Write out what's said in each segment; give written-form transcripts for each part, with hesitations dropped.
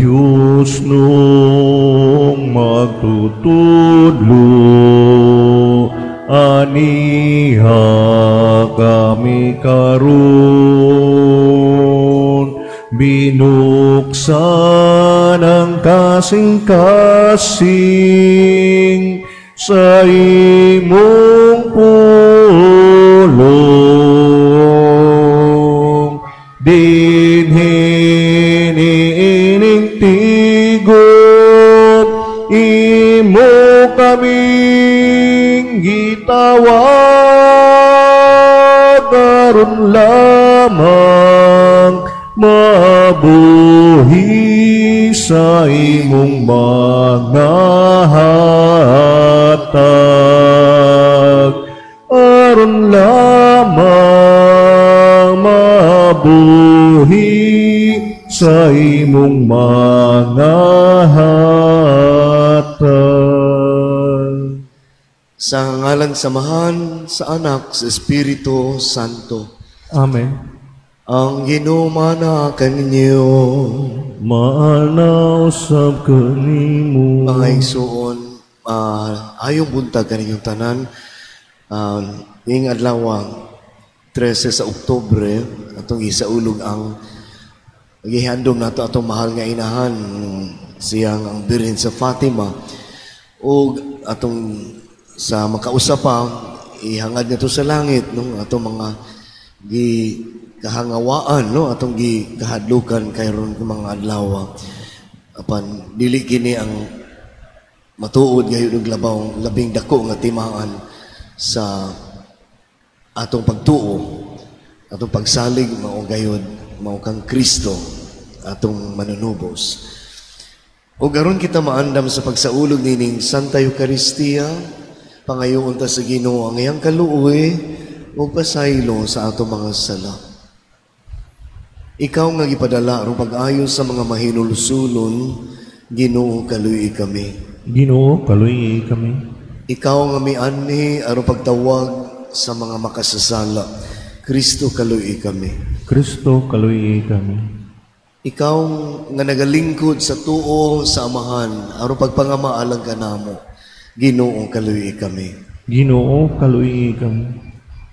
Diyos nung magtutudlo, aniha kami karon, binuksan ang kasing-kasing sa imong pulong. Dinhi niining tigom, imo kaming gitawag, aron lamang mabuhi sa imong mga hatag, aron lamang mabuhi sa imong mga hatag. Sa ngalan sa Amahan, sa Anak, sa Espiritu Santo. Amen. Ang Ginoo maana kaninyo. Maana usab kanimo. Mga igsuon, ayong buntag kaninyong tanan. Ning adlaw 13 sa Oktubre, atong gisaulog ang gihandom nato atong mahal nga inahan, siyang ang Birhen sa Fatima. Ug atong sa makausa pa, ihangad nato sa langit, no, atong mga gikahangawaan, no, atong gikahadlukan kayron mga adlaw. Apan dili kini ang matuod gayud og labaw labing dako nga timaan sa atong pagtuo, atong pagsalig mao gayud mao kang Kristo atong manunubos. Ug aron kita maandam sa pagsaulog nining Santa Eucharistia, pangayoon ta sa Ginoo ang iyang kaluoy ug pasaylo sa atong mga sala. Ikaw nga gipadala aron pag-ayo sa mga mahinulsulon, Ginoo kaluoy kami. Ginoo kaluoy kami. Ikaw nga mianhi aron pagtawag sa mga makasasala, Kristo kaluoy kami. Kristo kaluoy kami. Ikaw nga nagalingkod sa tuo sa Amahan aron pagpangamaalang kanamo, Ginoo kaluoy kami. Ginoo kaluoy kami.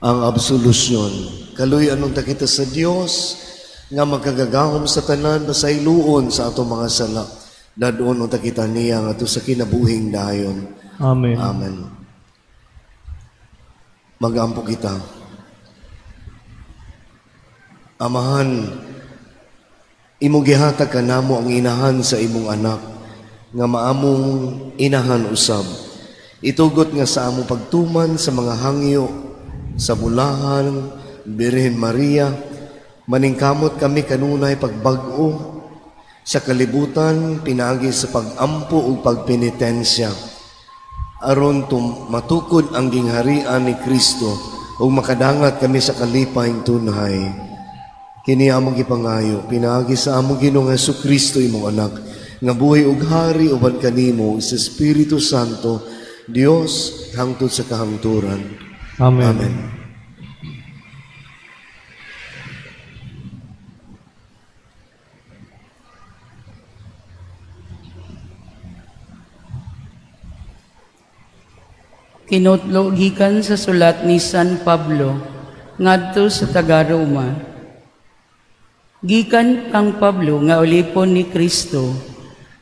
Ang absolusyon, kaluoy anong kita sa Dios nga magkagagahom sa tanan pasayloon sa atong mga sala. Dadon unta kita niya ngadto sa kinabuhing dayon. Amen. Amen. Magampo kita. Amahan, imong gihatag kanamo ang inahan sa imong anak nga maamong inahan usab. Itugot nga sa among pagtuman sa mga hangyo sa bulahan, Birhen Maria, maningkamot kami kanunay pagbag-o sa kalibutan pinaagi sa pag-ampo ug pagpenitensya, aron matukod ang gingharian ni Kristo ug makadangat kami sa kalipay tunhay. Kini among gipangayo pinaagi sa among Ginoong Hesukristo imong anak, nga buhi ug hari uban kanimo sa Espiritu Santo, Dios hangtod sa kahangturan. Amen. Amen. Kinutlo gikan sa sulat ni San Pablo ngadto sa taga-Roma. Gikan kang Pablo nga ulipon ni Kristo,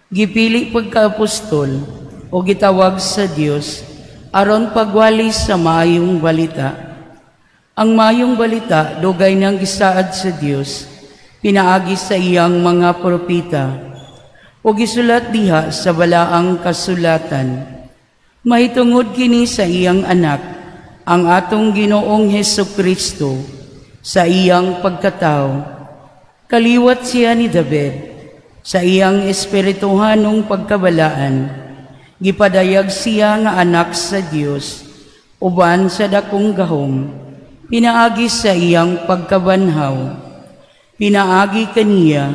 gipili pagka-apostol o gitawag sa Dios aron pagwali sa maayong balita. Ang maayong balita dugay nang gisaad sa Dios pinaagi sa iyang mga propeta o gisulat diha sa balaang kasulatan. Mahitungod kini sa iyang anak, ang atong Ginoong Hesukristo, sa iyang pagkatao. Kaliwat siya ni David, sa iyang espirituhanong pagkabalaan. Gipadayag siya nga anak sa Dios, uban sa dakong gahom, pinaagi sa iyang pagkabanhaw. Pinaagi kaniya,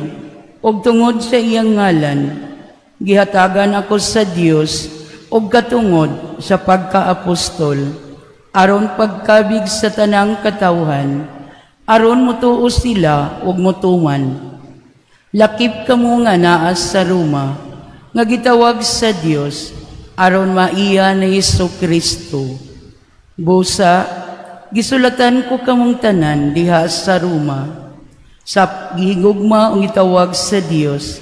ug tungod sa iyang ngalan, gihatagan ako sa Dios ug katungod sa pagkaapostol, aron pagkabig sa tanang katawhan, aron mutuo sila ug mutuman. Lakip kamo nga naa sa Roma, nga gitawag sa Dios aron maiya ni Hesus Kristo. Busa, gisulatan ko kamong tanan diha sa Roma, sa gihigugma ang gitawag sa Dios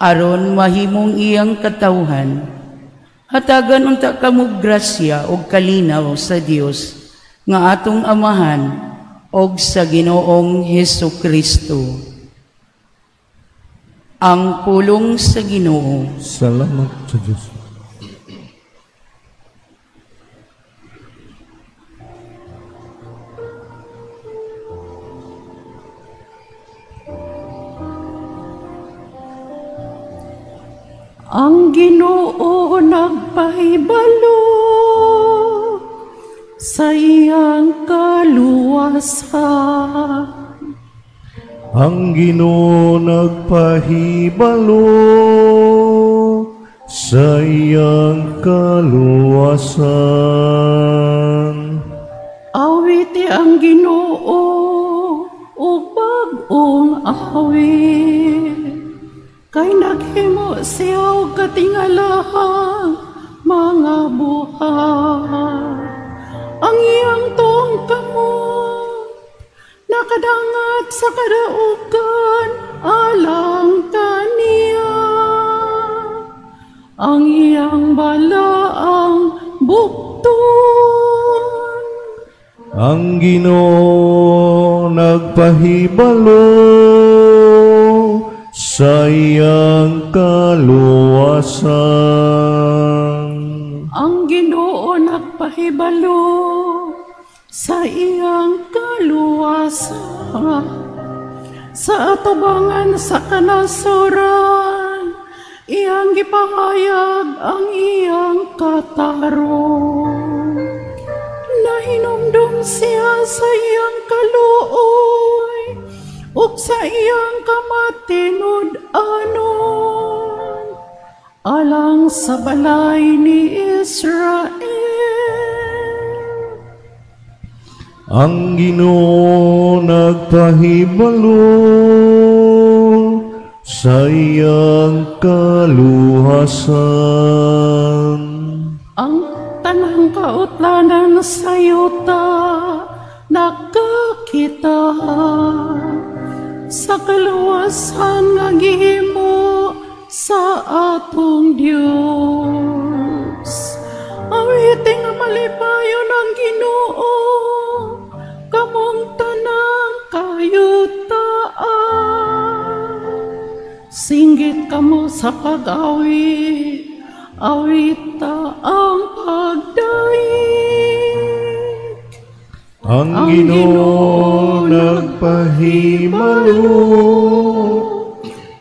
aron mahimong iyang katawhan. Hatagan unta kamo grasya og kalinaw sa Dios nga atong Amahan og sa Ginoong Hesus Kristo. Ang pulong sa Ginoo. Salamat sa Dios. Ang Ginoo nagpahibalo sa iyang kaluwasan. Ang Ginoo nagpahibalo sa iyang kaluwasan. Awiti ang Ginoo og bag-ong awit. Kay naghimo siya og katingalahang mga buhat. Ang iyang tuong kamot nakadangat sa kadaugan alang kaniya. Ang iyang balaang bukton. Ang Ginoo nagpahibalo sa iyang kaluwasan. Ang Ginoo nagpahibalo sa iyang kaluwasan. Sa atubangan sa kanasuran, iyang gipahayag ang iyang katarong. Nahinumdum siya sa iyang kaluoy ug sa iyang kamatinud-anon, alang sa balay ni Israel. Ang Ginoo nagpahibalo sa iyang kaluhasan. Ang tanang kautlanan sa yuta nakakita sa kaluwasan nga gihimo sa atong Dios. Awitin nga malipayon ang Ginoo, kamong tanang kayutaan. Singgit kamo sa pag-awit, awita ang pagdaig. Ang Ginoo nagpahibalo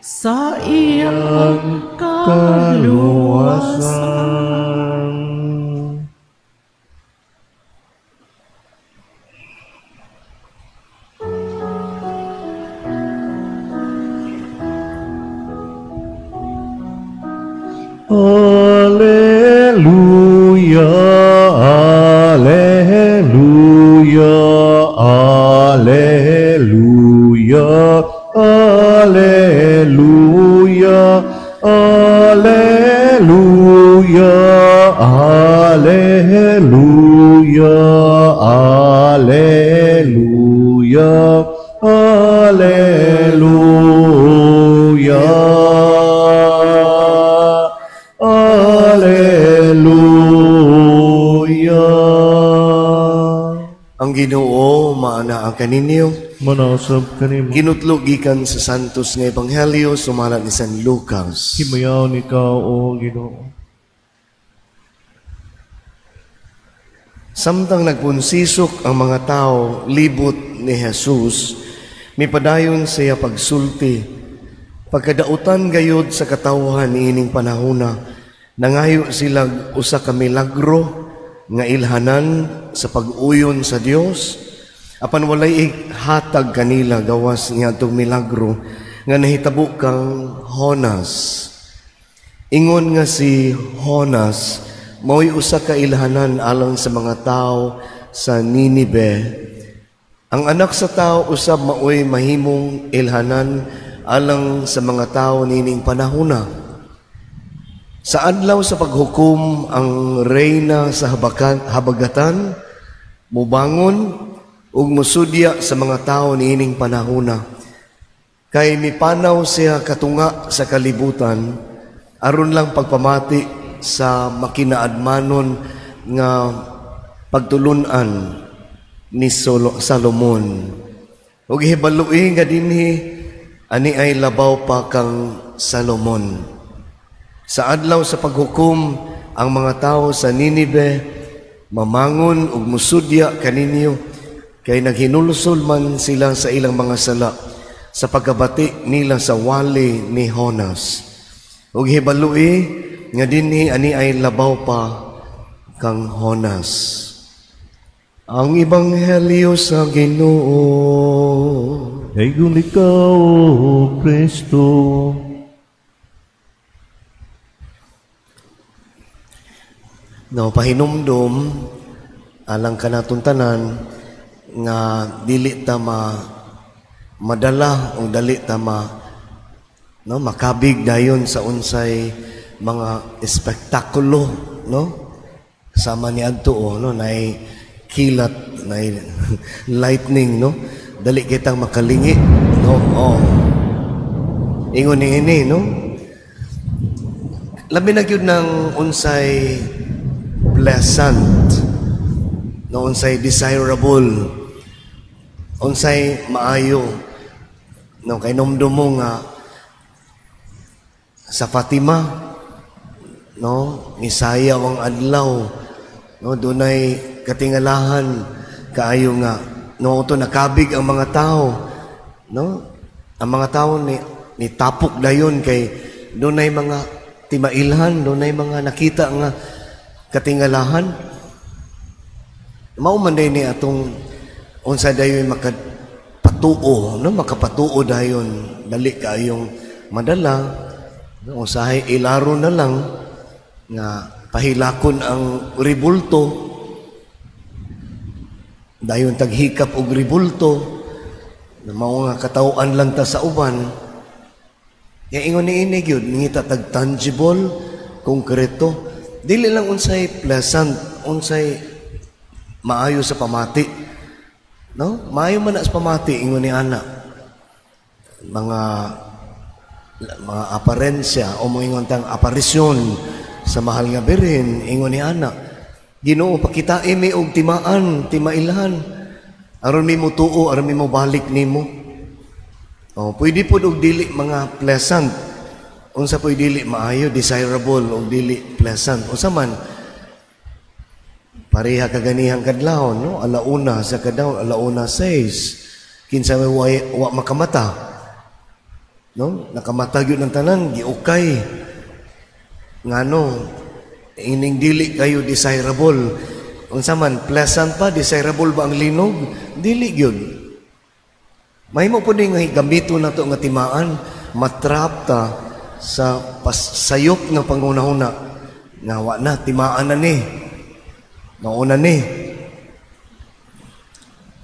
sa iyang kaluwasan. Alleluia, alleluia, alleluia, alleluia, alleluia, alleluia, alleluia, alleluia. Alleluia. Ang Ginoo maanaa kaninyo. Manausab kanimo. Ginutlog gikan sa Santos nga Ebanghelyo sumala ni San Lucas. Himayaon ikaw, o Ginoo. Samtang nagpunsisok ang mga tao libot ni Jesus, mipadayon siya pagsulti. Pagkadautan gayod sa katawhan niining panahona, nangayo sila usa ka milagro nga ilhanan sa pag-uyon sa Dios, apan walay hatag kanila gawas niadtong milagro nga nahitabo kang Jonas. Ingon nga si Jonas mao'y usa ka ilhanan alang sa mga tao sa Ninibe. Ang anak sa tao usab mao'y mahimong ilhanan alang sa mga tao nining panahona. Sa adlaw sa paghukom, ang reyna sa habagatan mubangon ug musudya sa mga tao niining panahona. Kay mipanaw siya katunga sa kalibutan aron lang pagpamati sa makinaadmanon nga pagtulunan ni Salomon. Ug hibalui nga dinhi ani ay labaw pa kang Salomon. Sa adlaw sa paghukom, ang mga tao sa Ninive mamangon ug musudya kaninyo kay naghinulsol man sila sa ilang mga sala sa pagkabati nila sa wali ni Honas. Ug hibalui nga dinhi ani ay labaw pa kang Honas. Ang Ebanghelyo sa Ginoo. Dayon ikaw, O Kristo. No, pahinumdum alang kanaton tanan nga dili ta madala o dali ta no, makabig dayon sa unsay mga espektakulo, no? Sama ni adto, oh, no, nay kilat, nay lightning, no? Dali kitang makalingi, no? Oh. Ingon ni ini, no? Labi na gyud ng unsay pleasant, no, unsay desirable, unsay maayo, no, kay numdum mo nga sa Fatima, no, misayaw ang adlaw, no, dunay katingalahan kaayo nga, no, to nakabig ang mga tao, no, ang mga tao ni tapok dayon kay dunay mga timailhan, dunay mga nakita nga katingalahan. Mao man day ni atong unsa dayon makapatuo, no, makapatuo dayon dali kaayong madala, no, usahay ilaro na lang nga pahilakon ang ribulto, dayon taghikap og ribulto na mao nga katawhan lang ta sa uban. Kaya ingon ni ini gyud ngita tag tangible, konkreto, dili lang unsay pleasant, unsay maayo sa pamati, no? Maayo man na sa pamati ingon ni ana. Mga aparensya o moingon tang aparisyon sa mahal nga Birhen, ingon ni ana. Ginoo, pakitain mi og timaan, timailhan, aron mi motuo, aron mi mobalik nimo. Oh, pwede pud og dili mga pleasant. Unsa po'y dili maayo, desirable og dili pleasant. Unsa man pareha kaganihang kadlawon, no? 1:00 sa kadlawon, 1:06. Kinsa may wa makamata, no? Nakamata gyud ang tanan, giukay. Ngano ining dili kayo desirable. Unsa man pleasant pa, desirable ba ang linog? Dili gyud. Mahimo po din nga gamito na to nga timaan, matrap ta sa pasayop ng pangunahuna. Nga wa na, timaan na ni. Nauna ni.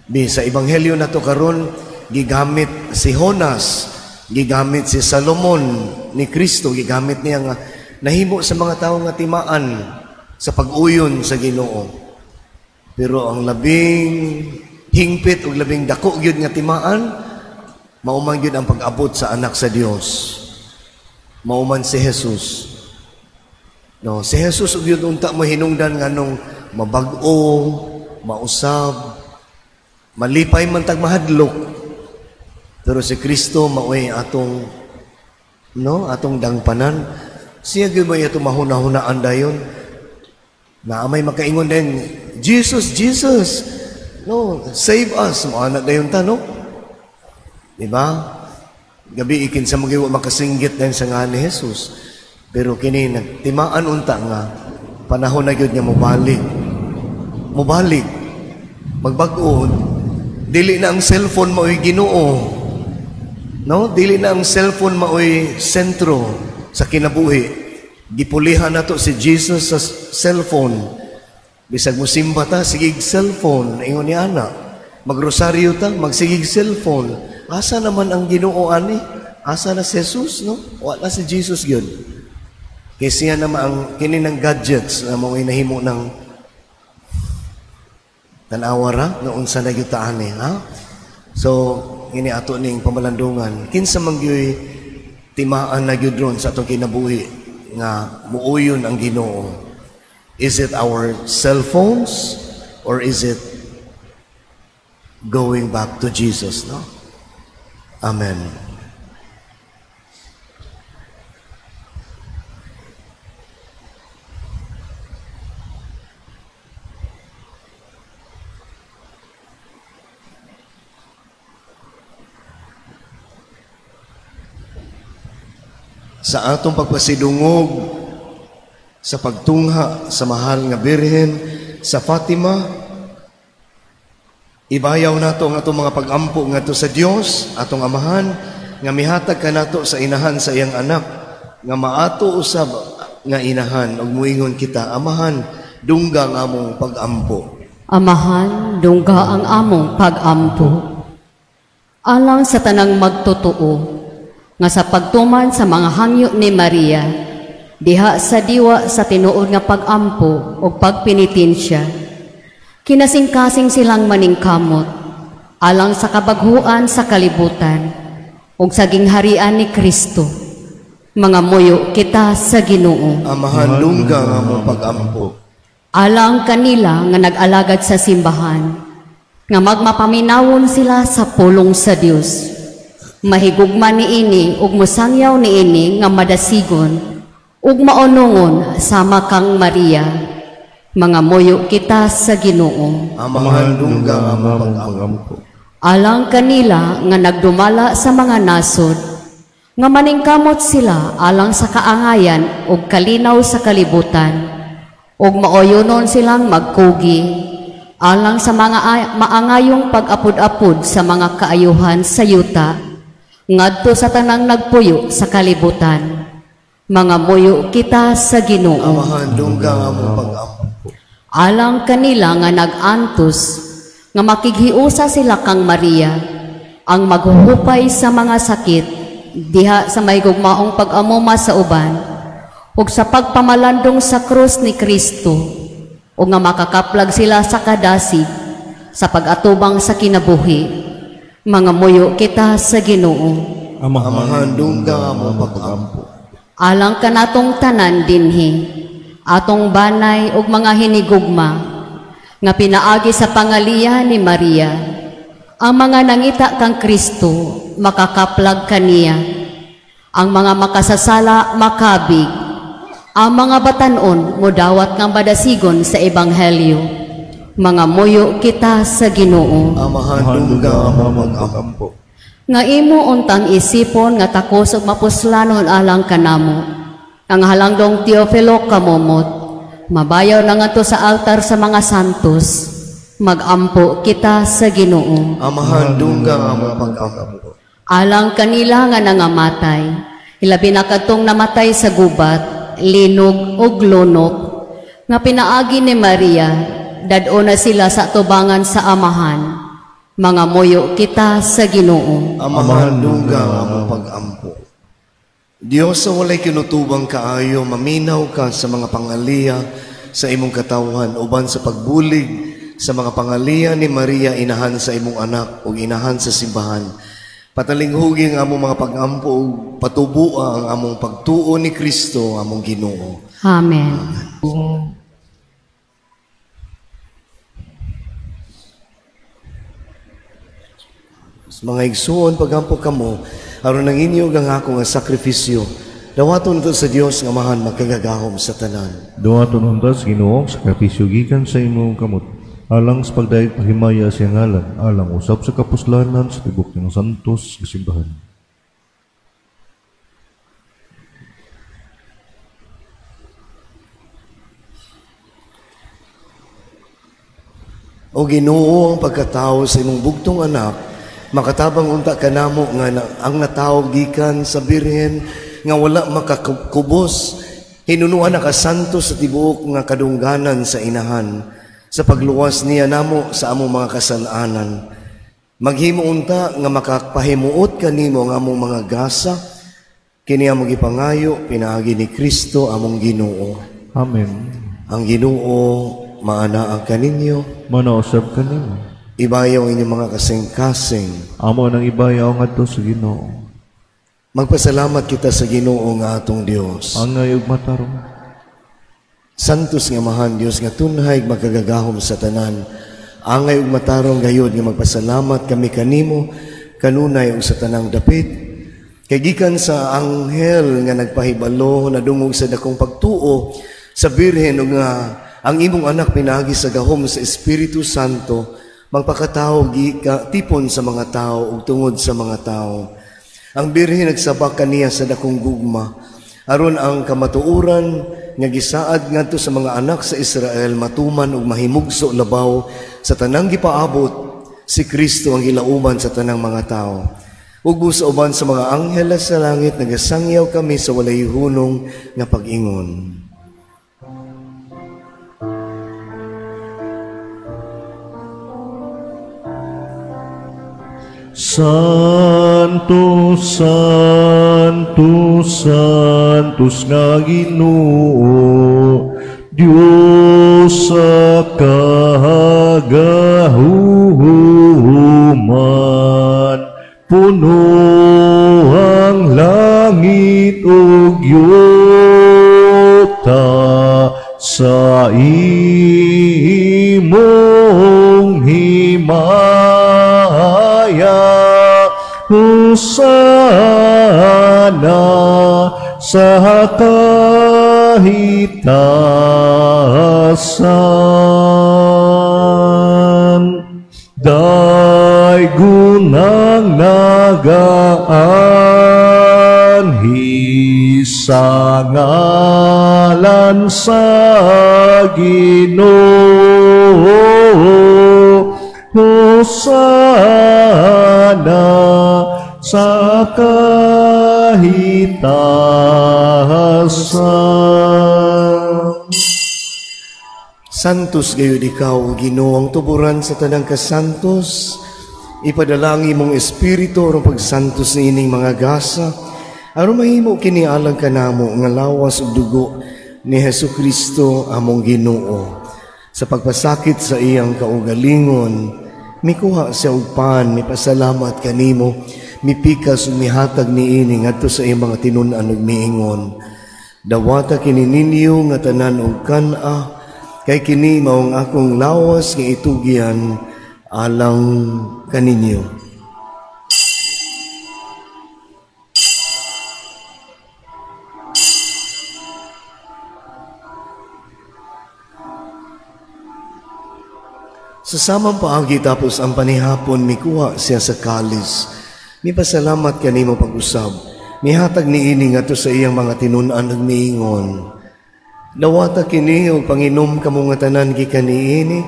Di sa ebanghelyo na to karon, gigamit si Honas, gigamit si Salomon ni Kristo, gigamit niya nga nahimo sa mga tao nga timaan sa pag-uyon sa Ginoo. Pero ang labing hingpit ug labing dako gyud nga timaan, mao man gyud ang pag-abot sa anak sa Dios. Mao man si Jesus. No, si Jesus ug gyud unta mo hinungdan nganong mabag-o, mausab, malipay man tag mahadlok. Pero si Kristo maoy atong, no, atong dangpanan. Siya gyud may atong mahuna-hunaan dayon. Na may makaingon din, Jesus, Jesus, no, save us. Moana dayon ta, no? Diba? Gabi ikin sa mga makasinggit din sa nga ni Jesus. Pero kini nagtimaan unta nga panahon na gyud nga mobalik. Mobalik. Magbag-o. Dili na ang cellphone maoy Ginoo. No? Dili na ang cellphone maoy sentro sa kinabuhi. Gipulihan nato si Jesus sa cellphone. Bisag mosimba ta, sigig cellphone, ingon ni ana. Magrosaryo ta, magsigig cellphone. Asa naman ang Ginoo ani? Asa na si Jesus, no? Wala si Jesus gyud. Kay siya naman ang kini ng gadgets na mo nahimo ng tan-awa ra nga unsa na gyud ta ani, ha? So kini ato ning pamalandungan, kinsa man gyud timaan na gyud ron sa atong kinabuhi nga muuyon ang Ginoo? Is it our cell phones or is it going back to Jesus, no? Amen. Sa atong pagpasidungog sa pagtungha sa mahal nga Birhen sa Fatima, ibayaw nato ang atong mga pag-ampo ngadto sa Dios, atong Amahan, nga mihatag kanato sa inahan sa iyang anak, nga maato usab nga inahan ug moingon kita, Amahan, dungga ang among pag-ampo. Amahan, dungga ang among pag-ampo. Alang sa tanang magtotoo nga sa pagtuman sa mga hangyo ni Maria, diha sa diwa sa tinuod nga pag-ampo o pagpenitensya, kinasingkasing silang maningkamot alang sa kabaghuan sa kalibutan ug sa gingharian ni Kristo. Mga muyo kita sa Ginoo. Amahan, dungga ang among pag-ampo. Alang kanila nga nag-alagad sa simbahan, nga magmapaminawon sila sa pulong sa Dios. Mahigugma niini ug mosangyaw niini nga madasigon ug maunungon sama kang Maria. Mga muyo kita sa Ginoo. Amahan, dungga ang among pag-ampo. Alang kanila nga nagdumala sa mga nasod, nga maningkamot sila alang sa kaangayan ug kalinaw sa kalibutan, ug maoyonon silang magkugi alang sa mga maangayong pag-apod-apod sa mga kaayuhan sa yuta, ngadto sa tanang nagpuyo sa kalibutan. Mga muyo kita sa Ginoo. Amahan, dungga ang among pag-ampo. Alang kanila nga nag-antos, nga makighiusa sila kang Maria, ang maghuhupay sa mga sakit, diha sa may gugmaong pag-amuma sa uban, ug sa pagpamalandong sa krus ni Kristo, ug nga makakaplag sila sa kadasig, sa pag-atubang sa kinabuhi. Mga muyo kita sa Ginoo. Amahan, dungga ang among pag-ampo. Alang kanatong tanan dinhi, atong banay ug mga hinigugma, nga pinaagi sa pangaliya ni Maria, ang mga nangita kang Kristo makakaplag kaniya, ang mga makasasala makabig, ang mga batanon modawat nga madasigon sa ebanghelyo. Mga muyo kita sa Ginoo. Amahan, dungga ang among pag-ampo. Nga imo untang isipon nga takos ug mapuslanon alang kanamo, ang halangdong Teofilo kamomot, mabayaw na ngadto sa altar sa mga santos. Magampo kita sa Ginoo. Amahan, dungga ang among pag-ampo. Alang kanila nga nangamatay, ilabi na kadtong namatay sa gubat, linog ug lunok, nga pinaagi ni Maria, dad-o na sila sa tubangan sa Amahan. Mga muyo kita sa Ginoo. Amahan, dungga ang among pag-ampo. Dios sa walay kinutubang kaayo, maminaw ka sa mga pangaliya sa imong katawhan, uban sa pagbulig sa mga pangaliya ni Maria, inahan sa imong anak ug inahan sa simbahan. Patalinghugi ang among mga pag-ampo ug patubua ang among pagtuo ni Kristo, among Ginoo. Amen. Amen. Mga igsuon, pagampo kamo, aron ang inyo ang ako nga sakripisyo, dawaton ito sa Dios nga Amahan magkagagahom sa tanan. Dawaton unta sa Ginoo ang sakripisyo gikan sa imong kamot, alang sa pagdayeg pahimaya sa iyang ngalan, alang usab sa kapuslanan sa tibuok ng santos nga simbahan. O Ginoo, ang pagkatao sa imong bugtong anak, makatabang unta kanamo nga ang natawo gikan sa birhen nga wala makakubos, hinunuan nakasanto sa tibuok nga kadungganan sa inahan, sa pagluwas niya namo sa among mga kasalanan. Maghimo unta nga makapahimuot kanimo ang among mga gasa, kini among gipangayo pinaagi ni Kristo among Ginoo. Amen. Ang Ginoo maanaa kaninyo, manausab kanimo. Ibayaw inyong mga kasing-kasing. Amo nang ibayaw ngadto sa Ginoo. Magpasalamat kita sa Ginoo nga atong Dios. Angay ug matarong. Santos nga Amahan Dios nga tunhay makagagahom sa tanan. Angay ug matarong gayud nga magpasalamat kami kanimo kanunay ug sa tanang dapit. Kay gikan sa anghel nga nagpahibalo nadungog sa dakong pagtuo sa birhen ug nga ang imong anak pinaagi sa gahom sa Espiritu Santo magpakatawo tipon sa mga tao ug tungod sa mga tao. Ang birhen nagsabak kaniya sa dakong gugma aron ang kamatuoran nga gisaad ngadto sa mga anak sa Israel matuman ug mahimugso labaw sa tanang gipaabot si Kristo ang gilauman sa tanang mga tao. Ug sa uban sa mga angheles sa langit nagasangyaw kami sa walay hunong nga pag-ingon. Santo, Santo, Santos nga Ginoo, Dios sa kagahuman, puno ang langit ug yuta sa imong himaya. Hosana sa kahitasan. Daygunang nagaanhi sa ngalan sa Ginoo. Hosana sa kahitasan. Santos gayud ikaw, Ginoo, ang tuburan sa tanang kasantos. Ipadala ang imong espiritu aron pagsantos niining mga gasa, aron mahimo kini alang kanamo nga lawas ug dugo ni Hesus Kristo among Ginoo. Sa pagpasakit sa iyang kaugalingon, mikuha siya og pan, mipasalamat kanimo, mipikas ug mihatag niini ngadto sa iyang mga tinun-an ug miingon. Dawata kini ninyo nga tanan og kan-a, kay kini mao ang akong lawas nga itugyan alang kaninyo. Sa samang paagi tapos ang panihapon, mikuha siya sa kalis. Mipasalamat kanimo pag-usab. Mihatag niini ngadto sa iyang mga tinun-an ug miingon. Dawata kini og panginom kamo nga tanan gikan niini,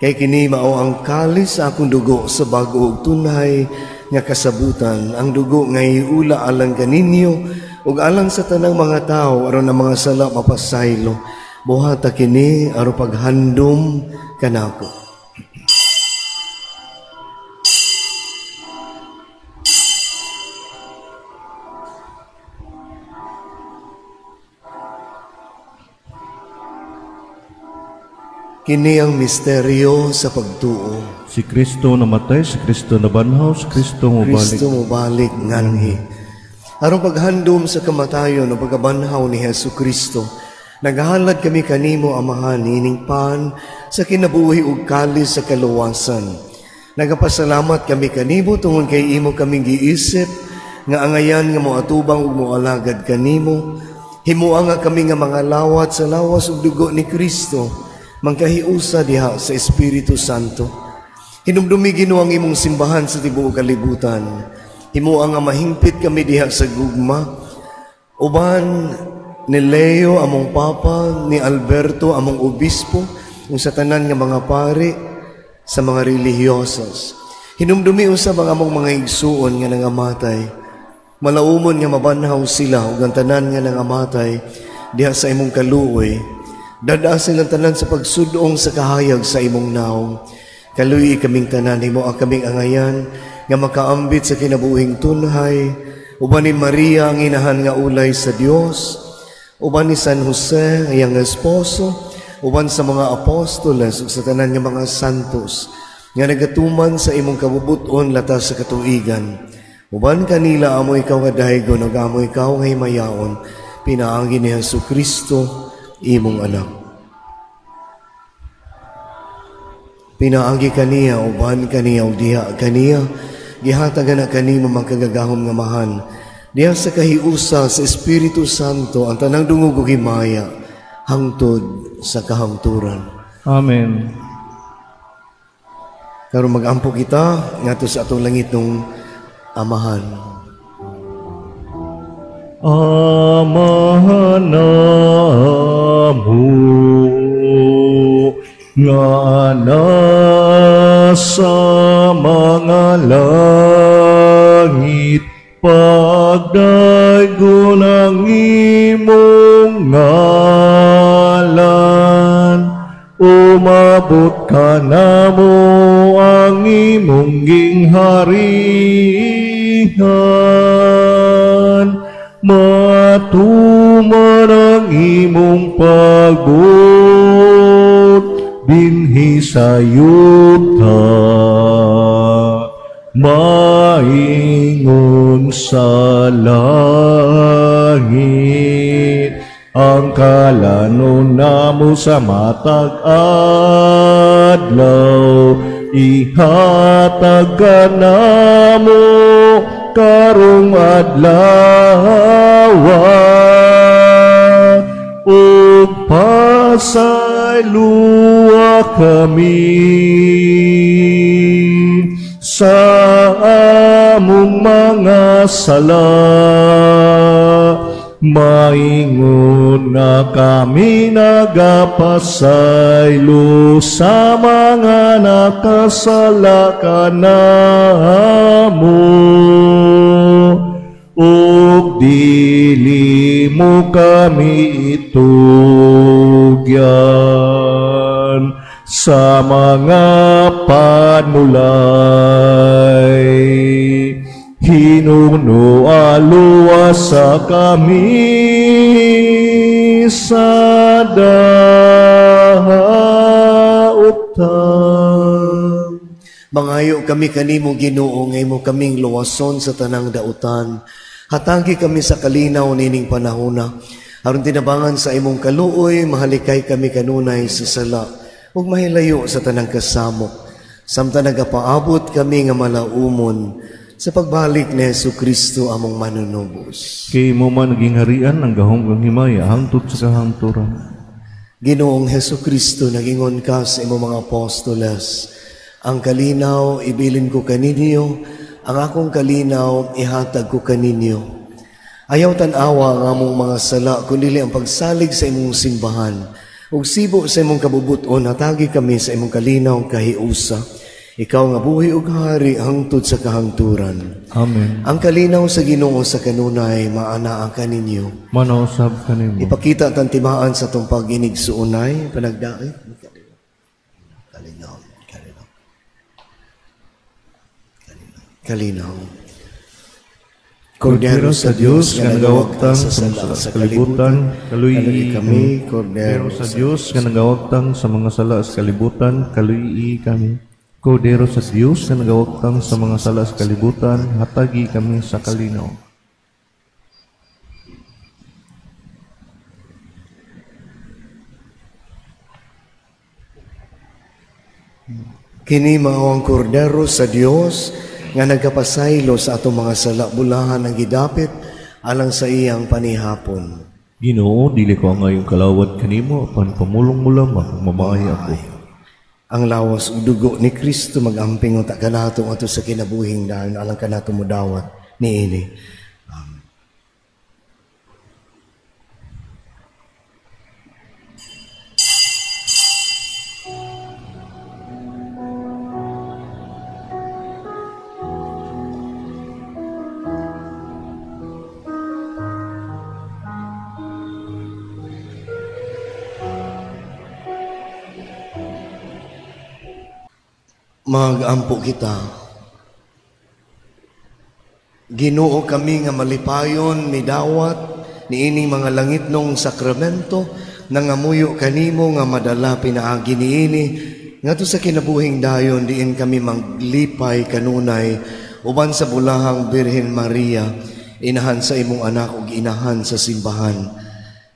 kay kini mao ang kalis sa akong dugo sa bag-o ug tunhay nga kasabutan, ang dugo nga iula alang kaninyo ug alang sa tanang mga tawo aron ang mga sala mapasaylo. Buhata kini aron paghandom kanako. Kini ang misteryo sa pagtuo. Si Kristo namatay, si Kristo nabanhaw, si Kristo mobalik. Kristo mobalik nganhi. Aron paghandom sa kamatayon o pagkabanhaw ni Hesus Kristo, naghalad kami kanimo, Amahan, ining pan sa kinabuhi ug kalis sa kaluwasan. Nagapasalamat kami kanimo tungod kay imo kaming giisip nga angayan nga moatubang ug moalagad kanimo. Himoa nga kami nga mga lawat sa lawas ug dugo ni Kristo, mangkahiusa diha sa Espiritu Santo. Hinumdumi Ginoo ang imong simbahan sa tibuok kalibutan. Himoa nga mahingpit kami diha sa gugma. Uban ni Leo among Papa, ni Alberto among Obispo, ug sa tanan nga mga pari, sa mga relihiyosas. Hinumdumi usab ang among mga igsuon nga nangamatay. Malaumon nga mabanhaw sila ug ang tanan nga nangamatay diha sa imong kaluoy. Dada silang tanan sa pagsudong sa kahayag sa imong naong. Kaluyi kaming tanan, himo ang kaming angayan nga makaambit sa kinabuhing tunhay, uban ni Maria ang inahan nga ulay sa Dios, uban ni San Jose ang iyang esposo, uban sa mga apostoles ug sa tanan nga mga santos nga nagatuman sa imong kabubut-on latas sa katuigan. Uban kanila amo ikaw nga daygon ug amo ikaw nga himayaon, pinaagi ni Hesus Kristo imong anak. Pinaagi kaniya, uban kaniya ug diha kaniya, gihatagan na kanimo makagagahom nga mahan. Diha sa kahiusa sa Espiritu Santo ang tanang dungog ug himaya hangtod sa kahangturan. Amen. Karon magampo kita ngadto sa atong langitnong Amahan. Amahan namo nga nasa mga langit, pagdaygon ang imong ngalan, umabot ka namo ang imong gingharian, matuman ang imong pagbuot dinhi sa yuta, maingon sa langit. Ang kalanon namo sa matag adlaw, ihatag ka namo karong adlaw, ug pasayloa kami sa among mga sala, maingon na kami nagapasaylo sa mga nakasala kanamo, ug dili mo kami itugyan sa mga panulay. Hinugno luwas sa kami sa dautan. Mangayo kami kanimo Ginoo, nga imo kaming luwason sa tanang dautan. Hatagi kami sa kalinaw nining panahona, aron tinabangan sa imong kaluoy, mahalikay kami kanunay sa sala ug mahilayo sa tanang kasamok. Samtang nagapaabot kami nga malaumon sa pagbalik ni Hesus Kristo among manunubos. Kay imo man naging harian ang gahom kang himaya hangtod sa kahangturan. Ginoong Hesus Kristo, nagingon ka sa imong mga apostoles, ang kalinaw ibilin ko kaninyo, ang akong kalinaw ihatag ko kaninyo. Ayaw tan-awa ang among mga sala, kundi ang pagsalig sa imong simbahan. Ug sibo sa imong kabubuton, hatagi kami sa imong kalinaw kahiusa. Ikaw nga buhi ug hari hangtod sa kahangturan. Amen. Ang kalinaw sa Ginoo sa kanunay maanaa kaninyo. Manausab kanimo. Ipakita tan timaan sa atong pag-inig suunay panagdait. Kalinaw, kalinaw. Kalinaw. Kordero sa Dios nga nagawagtang sa sala sa kalibutan, kaluyi kami. Kordero sa Dios nga nagawagtang sa mga sala sa kalibutan, kaluyi kami. Kordero sa Dios nga nagawagtang sa mga sala sa kalibutan, hatagi kami sa kalinaw. Kini mao ang kordero sa Dios nga nagkapasaylo sa atong mga sala, bulahan ang gidapit alang sa iyang panihapon. Ginoo, dili ko angayong kalawad kanimo, apan pamulong mo lamang mamahay ako. Ang lawas ug dugo ni Kristo magamping unta kanato ato sa kinabuhing dayon alang kanato modawat niini. Amen. Magampo kita. Ginoo, kami nga malipayon midawat niining mga langitnong sakramento, nangamuyo kanimo nga madala pinaagi niini ngadto sa kinabuhing dayon diin kami maglipay kanunay uban sa bulahang Birhen Maria, inahan sa imong anak ug inahan sa simbahan.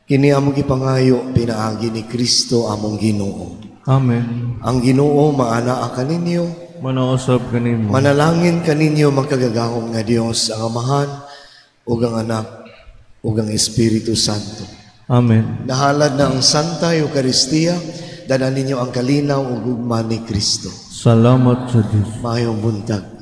Kini among gipangayo pinaagi ni Kristo among Ginoo. Amen. Ang Ginoo maanaa kaninyo. Manausab kanimo. Manalangin kaninyo makagagahom nga Dios, ang Amahan ug ang Anak ug ang Espiritu Santo. Amen. Nahalad na ang Santa Eucharistia, dala ninyo ang kalinaw ug gugma ni Kristo. Salamat sa Dios. Maayong buntag.